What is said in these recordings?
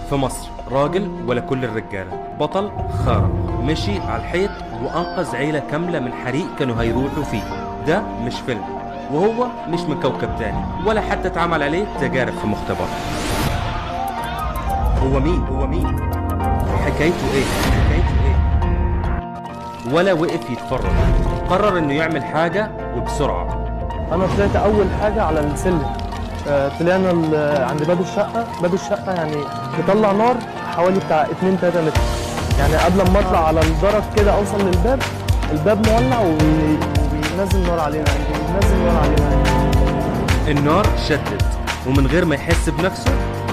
في مصر راجل ولا كل الرجالة، بطل خارق مشي على الحيط وأنقذ عيلة كاملة من حريق كانوا هيروحوا فيه. ده مش فيلم، وهو مش من كوكب تاني ولا حتى اتعمل عليه تجارب في مختبر. هو مين؟ هو مين؟ حكايته ايه؟ حكايته ايه؟ ولا وقف يتفرج، قرر انه يعمل حاجة وبسرعة. انا طلعت اول حاجة على السلم، طلعنا عند باب الشقة، باب الشقة يعني بيطلع نار حوالي بتاع 2-3 متر، يعني قبل ما اطلع على الدرج كده اوصل للباب، الباب مولع وبينزل نار علينا، يعني بينزل نار علينا يعني. النار شدت، ومن غير ما يحس بنفسه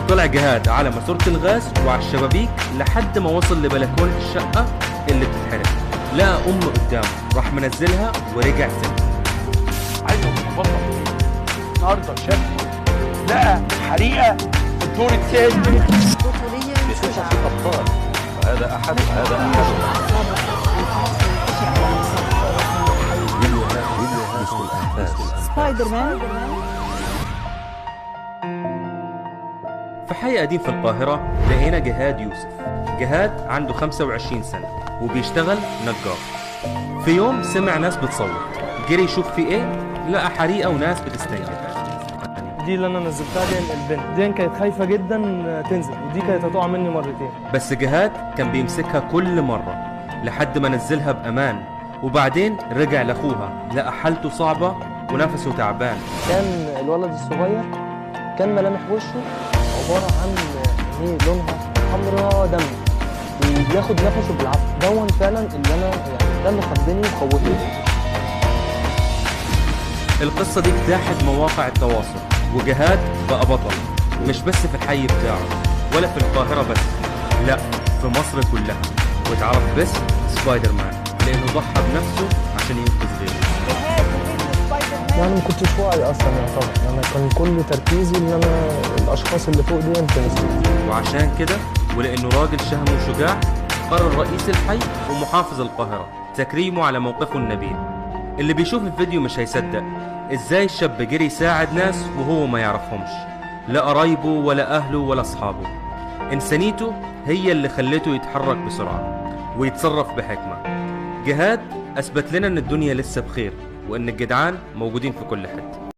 طلع جهاد على ماسورة الغاز وعلى الشبابيك لحد ما وصل لبلكونة الشقة اللي بتتحرق. لقى أم قدامه، راح منزلها ورجع تاني. عايز اقول النهارده شاب لقى حريقة في الدور الثاني. بصوص الابطال، وهذا احد هذا احد. سبايدر مان. في حي قديم في القاهرة لقينا جهاد يوسف. جهاد عنده 25 سنة وبيشتغل نجار. في يوم سمع ناس بتصوت، جري يشوف في ايه، لقى حريقة وناس بتستنجد. دي اللي انا نزلتها دي البنت دي كانت خايفة جدا تنزل، ودي كانت هتقع مني مرتين، بس جهاد كان بيمسكها كل مرة لحد ما نزلها بأمان. وبعدين رجع لأخوها، لقى حالته صعبة ونفسه تعبان. كان الولد الصغير كان ملامح وشه عبارة عن ايه، لونها حمراء دم، وبياخد نفسه بالعافية. دون فعلا اللي انا يعني ده اللي خضني وخوفني. القصة دي اجتاحت مواقع التواصل، وجهاد بقى بطل، مش بس في الحي بتاعه ولا في القاهرة بس، لا في مصر كلها، واتعرف باسم سبايدر مان لأنه ضحى بنفسه عشان ينقذ غيره. يعني ما كنتش واعي اصلا يعتبر، انا كان كل تركيزي ان انا الاشخاص اللي فوق دي تنزل. وعشان كده ولانه راجل شهم وشجاع، قرر رئيس الحي ومحافظ القاهرة تكريمه على موقفه النبيل. اللي بيشوف الفيديو مش هيصدق ازاي الشاب جري يساعد ناس وهو ما يعرفهمش، لا قرايبه ولا اهله ولا اصحابه. انسانيته هي اللي خلته يتحرك بسرعة ويتصرف بحكمة. جهاد اثبت لنا ان الدنيا لسه بخير، وان الجدعان موجودين في كل حتة.